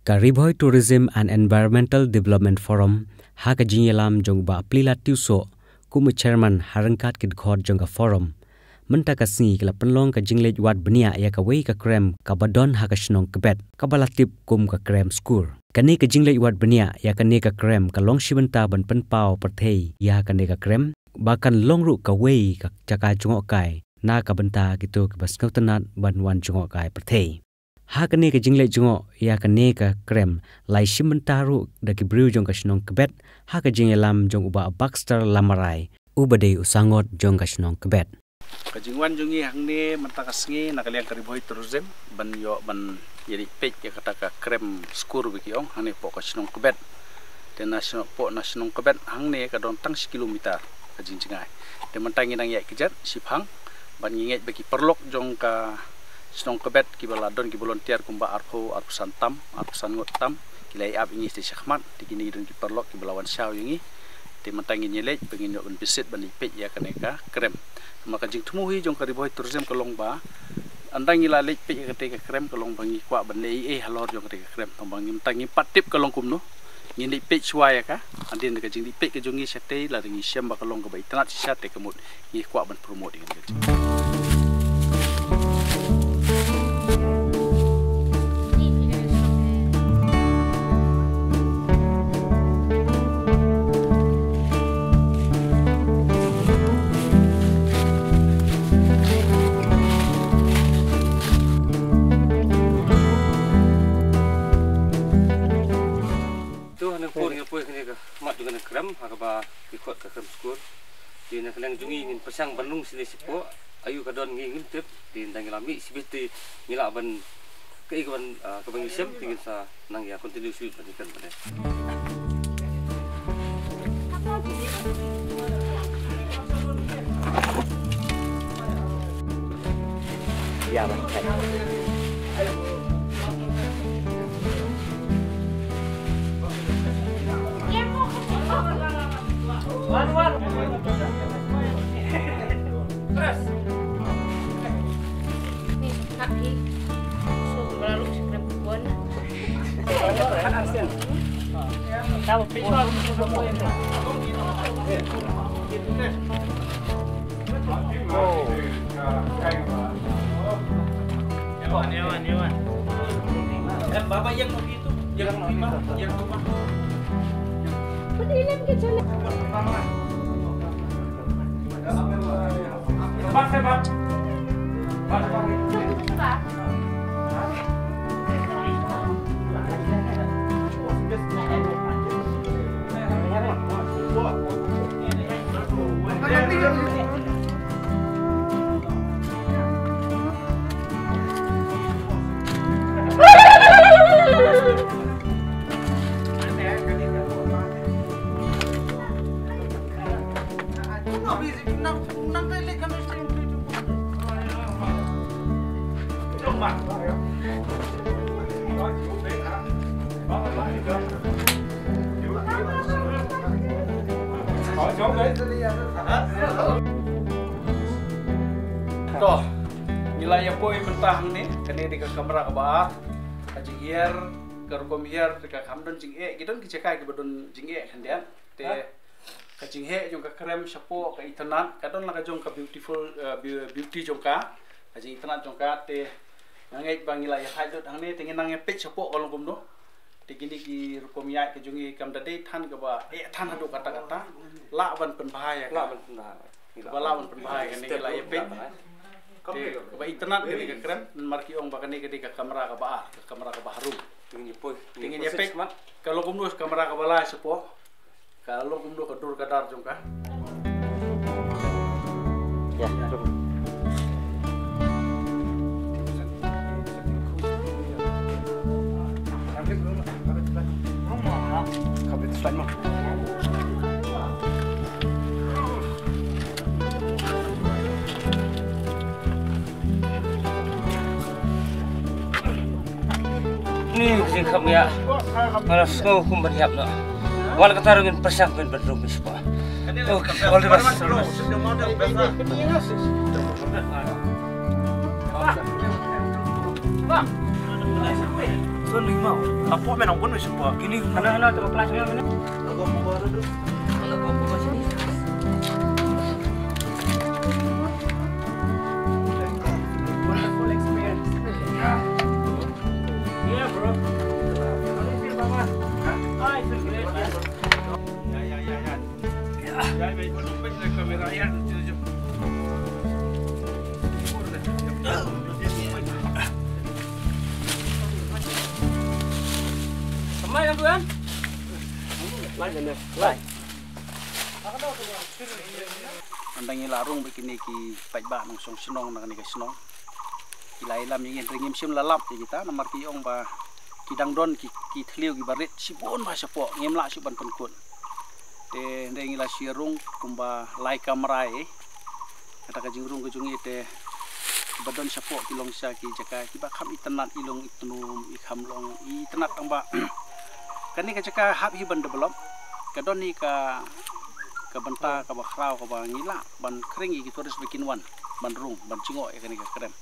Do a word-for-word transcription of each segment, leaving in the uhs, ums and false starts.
Ka Ri Bhoi Tourism and Environmental Development Forum, ha ka jingïalam jong u Bah Plilat Tiewsoh, kum u chairman ha ryngkat ki dkhot jong ka forum, mynta ka sngi ka la pynlong ka jingleit wad bniah ïa kawei ka krem kaba don ha ka shnong Kbet, kaba la tip kum ka krem skur. Kane ka jingleit wad bniah ïa kane ka krem ka long shi bynta ban pynpaw pyrthei ïa kane ka krem, ba kan long ruh kawei ka jaka jngohkai na ka bynta kito kiba sngewtynnat ban wan jngohkai pyrthei. Ha kane ka jingleit jngoh ïa kane ka krem, la ïashim bynta ruh da ki briew jong ka shnong Kbet, ha ka jingïalam jong u Bah Baxter Lamarai, uba dei u sangot jong ka shnong Kbet. Ka jingwan jong ngi hangne mynta ka sngi na ka liang ka Ri Bhoi Tourism ban ïoh ban ïaleit peit ïa kata ka krem skur ba ki ong hangne hapoh ka shnong Kbet. Te na shnong, hapoh na shnong Kbet hangne ka don tang shi kilometer ka jingjngai. Te mynta ngi dang ïaid kjat shiphang bad ngi ngeit ba ki paralok jong ka shnong Kbet kiba la don ki volunteer kumba arphew, arphew san tam, arphew san ngut tam, ki la ïa ap ïa ngi te shakhmat, te kine ki don ki paralok kiba la wan shaw ïa ngi. Te mynta ngin ïaleit ba ngin ïoh ban visit ban ïaleit peit ïa kane ka krem. Namar ka jingthmu hi jong ka Ri Bhoi Tourism ka long ba ynda ngi la leit peit ïa kata ka krem ka long ba ngi kwah ban leh ei ei halor jong kata ka krem. Tang ba ngim, tang ngim pat tip ka long kumno. Ngin leit peit shuwa ïa ka. Hadien ka jingleit peit ka jong ngi shatei lada ngi shem ba ka long kaba itynnat shisha te ka mut ngi kwah ban promote ïa kane ka jing. To, hangne poi, hangne poi, hangne ka mat jong kane ka krem, ha kaba ki khot ka krem skur. Te na ka liang jong ngi ngin pyrshang ban rung shane shapoh, aïu ka don ngi ngim tip, te ynda ngi la mih shibit te ngi lah ban, kaei kaban, ah, kaba ngi shem, te ngin sa nang ïa continue shuh ban ïa kren ban ïa. Ïa, ban kai. Wan, wan. Press. Ni, nak ni. So, baru si krem kuan. To, ngi la ïa poi mynta hangne, kane dei ka kamra kaba ar, ka jinghiar, ka rukom hiar, ka kam don jingeh, ki don ki jaka kiba don jingeh khyndiat. Te ka jingheh jong ka krem shapoh ka itynnat, ka don la ka jong ka beautiful, eh, beau-, beauty jong ka, ka jingitynnat jong ka, te nga ngeit ba ngi la ïa thait lut hangne, te ngin nang ïa peit shapoh ka long kumno. Te kine ki rukom ïaid ka jong ngi kam da dei than kaba eh than haduh katta katta, lah ban pynbha ïa ka. Lah ban pynbha. Kaba lah ban pynbha ïa kane ngi la ïa peit. Te kaba itynnat kane ka krem, namar ki ong ba kane ka dei ka kamra kaba ar, ka kamra kaba harum. Te ngin ïa peit. Te ngin ïa peit. Ka long kumno kamra kaba lai shapoh. Ka long kumno ka dur ka dar jong ka. Ya, jom. Ka bit slide mo. Ni jingkhap ïa. Nga la sngew kum ban ïap noh. Wan kata ruh ngin pyrshang ban ban rung bishpa. Okay, all the best, all the best. Tuan Limau, apa menang pun masuk pak. Ini mana mana tu kelas mana mana. Wonderful experience. Yeah, bro. How do you feel, Baba? I feel great. Yeah, bro. Yeah, yeah, yeah, yeah. Ynda ngi la rung bad kine ki paidbah nongshong shnong na kane ka shnong, ki la ïalam ïa ngi, hynrei ngim shym la lap ïa kita namar ki ong ba ki dang don ki, ki thliew kiba rit shibun bha shapoh, ngim lah shuh ban pynkut. Te hynrei ngi la shu ïa rung kumba lai kamra ïa kata ka jingrung ka jong ngi, te ba don shapoh ki long sha ki jaka kiba kham itynnad, i long i tnum, i kham long i itynnad tang ba kane ka jaka hap hi ban develop. Ka don hi ka, ka bynta kaba khraw kaba ngi lah ban khring ïa ki tourist ba kin wan ban rung, ban jngoh ïa kane ka krem.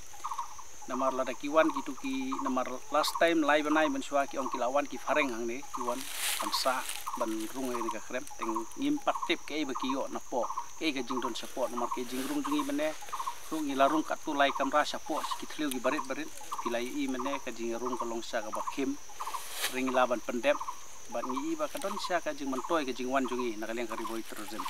Namar lada ki wan kitu ki, namar last time lai bnai mynshuwa ki ong ki la wan ki phareng hangne, ki wan ban sah ban rung ïa kane ka krem. Te ngim pat tip kaei ba ki ïoh napoh, kaei ka jingdon shapoh, namar ka jingrung jong ngi mynne ruh ngi la rung katto lai kamra shapoh, ki thliew kiba rit ba rit. Phi la ïohi mynne ka jingrung ka long sha kaba khim. Hynrei ngi lah ban pyndep bad ngi i ba ka don sha ka jingmyntoi ka jingwan jong ngi na ka liang ka Ri Bhoi Tourism.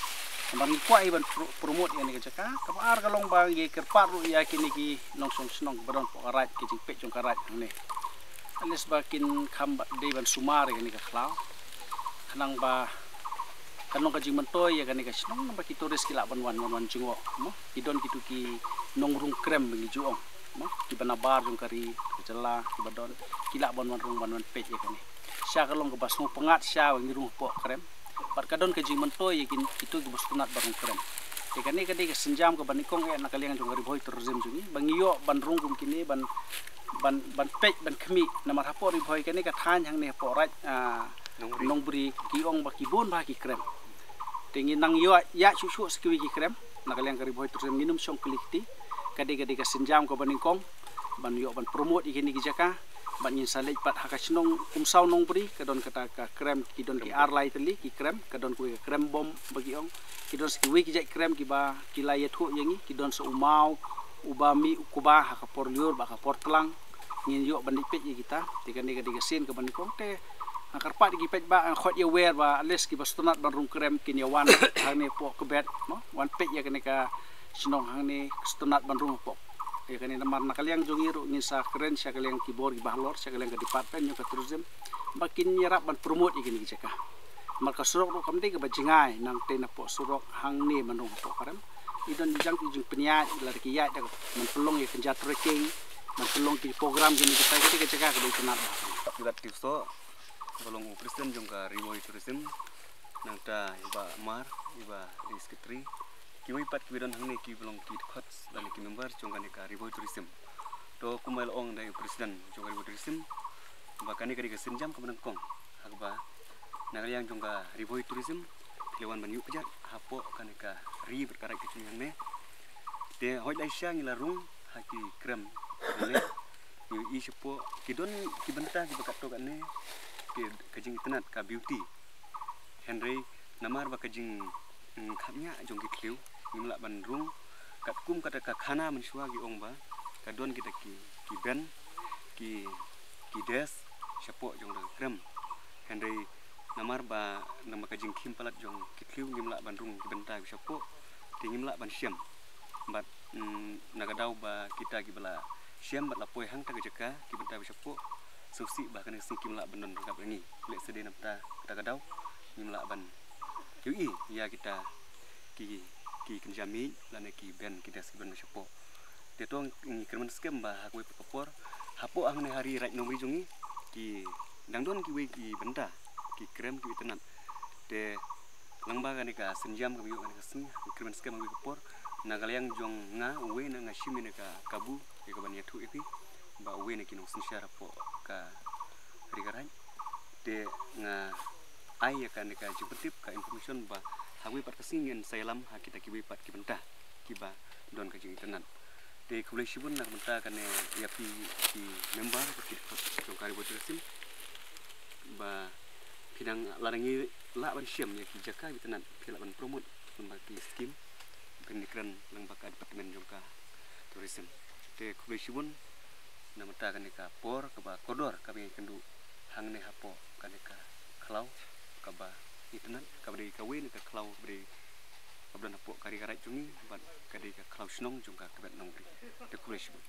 Namar ngi kwah hi ban pro-, promote ïa kane ka jaka. Kaba ar ka long ba ngi kyrpad ruh ïa kine ki nongshong shnong ba don hapoh ka Raid, ka jingpeit jong ka Raid hangne, at least ba kin kham ba dei ban sumar ïa kane ka khlaw, khnang ba kan long ka jingmyntoi ïa kane ka shnong, namar ki tourist ki lah ban wan, wan, wan jngoh, mo. Ki don kitu ki nongrung krem ba ngi ju ong, mo, kiba nabar jong ka ri ka jylla kiba don, ki lah ban wan rung, ban wan peit ïa kane. Sha ka long kaba sngewpyngngad sha ba ngi rung hapoh krem. Bad ka don ka jingmyntoi ïa kin, kitu kiba sngewtynnad ban rung krem. Te kane ka dei ka sienjam kaba nyngkong eh na ka liang jong ka Ri Bhoi Tourism jong ngi ba ngi ïoh ban rung kum kine, ban, ban, ban peit, ban khmih. Namar hapoh Ri Bhoi kane ka thaiñ hangne hapoh Raid, ah, Nongbri. Nongbri, ki ong ba ki bun bha ki krem. Te ngi nang ïoh ïa shuh shuh sa kiwei ki krem na ka liang ka Ri Bhoi Tourism, ngin ym shong kylli kti. Ka dei, ka dei ka sienjam kaba nyngkong ban ïoh ban promote ïa kine ki jaka. Bad ngin sa leit pat ha ka shnong Umsaw Nongbri, ka don kata ka krem, ki don ki ar lai tylli ki krem, ka don kawei ka krem bom ba ki ong. Ki don sa kiwei ki jait krem kiba ki la ïathuh ïa ngi, ki don sa u maw uba mih u kba ha ka por lyiur bad ka por tlang. Ngin ïoh ban leit peit ïa kita. Te kane ka dei ka sien kaba nyngkong. Te nga kyrpad ïa ki paidbah, nga khot ïa wer ba at least kiba sngewtynnad ban rung krem kin ïa wan hangne hapoh Kbet, mo, wan peit ïa kane ka shnong hangne, sngewtynnad ban rung hapoh. Ïa kane namar na ka liang jong ngi ruh ngin sa kren sha ka liang ki bor kiba halor, sha ka liang ka department jong ka tourism ba kin ïarap ban promote ïa kine ki jaka. Namar ka surok ruh kam dei kaba jngai, nangta napoh surok hangne ban rung hapoh krem. I don i jang ki jingpynïaid, lada ki ïaid da ka ban pynlong ïa ka jingïatrekking, ban pynlong ki program kine kita, kita ki jaka ka dei itynnad bha. Ïa ka Tiwsoh, ba long u president jong ka Ri Bhoi Tourism, nangta i Bah Mar, i ba dei secretary, kiwei pat kiba don hangne kiba long ki dkhot lane ki member jong kane ka Ri Bhoi Tourism. To kumba la ong da i president jong ka Ri Bhoi Tourism ba kane ka dei ka sienjam kaba nyngkong ha kaba na ka liang jong ka Ri Bhoi Tourism phi la wan ban ïuh kjat hapoh kane ka ri bad ka raid ka jong ngi hangne. Te hooid lai sha ngi la rung ha ki krem hangne. Ngi ïohi shapoh ki don ki bynta kiba katto katne, ki, ka jingitynnad, ka beauty. Hynrei namar ba ka jing, mm, khapngiah jong ki thliew, ngim lah ban rung katkum kata ka khana mynshuwa, ki ong ba ka don kita ki, ki ben, ki, ki desk shapoh jong ka krem. Hynrei namar ba, namar ka jingkhim palat jong ki thliew, ngim lah ban rung ki bynta shapoh, te ngim lah ban shem. Bad, mm, na ka daw ba kita kiba la shem bad la poi hangta ka jaka, ki bynta ba shapoh, sngewsih ba kane ka sngi kim lah ban don ryngkat bad ngi. Lehse dei na bynta kata ka daw ngim lah ban ïohi ïa kita ki, ki kynja miej lane ki ben, ki desk, ki ben ba shapoh. Te to ngi kyrmen skhem ba ha kawei pat ka por hapoh hangne ha ri Raid Nongri jong ngi ki dang don kiwei ki bynta, ki krem kiba itynnad. Te lyngba kane ka sienjam kaba ïoh kane ka sngi, ngi kyrmen skhem ha kawei ka por, na ka liang jong nga uwei na, nga shim ïa kane ka kabu ïa kaban ïathuh ïa phi ba uwei na ki nongsynshar hapoh ka ri ka raid. Te nga ai ïa kane ka jingpyntip, ka information ba ha kawei pat ka sngi ngin sa ïalam ha kita kiwei pat ki bynta kiba don ka jingitynnad. Te khublei shibun na ka bynta kane ïa phi ki member ba ki dkhot jong ka Ri Bhoi Tourism ba phi nang la nang lah ban shem ïa ki jaka itynnad phi lah ban promote lyngba ki scheme phin ïakren lyngba ka department jong ka tourism. Te khublei shibun na ka bynta kane ka por kaba kordor kaba ngi kynduh hangne hapoh kane ka khlaw kaba itynnad kaba dei kawei na ka khlaw kaba dei kaba don hapoh ka ri ka raid jong ngi bad ka dei ka khlaw shnong jong ka Kbet Nongri. Te khublei shibun.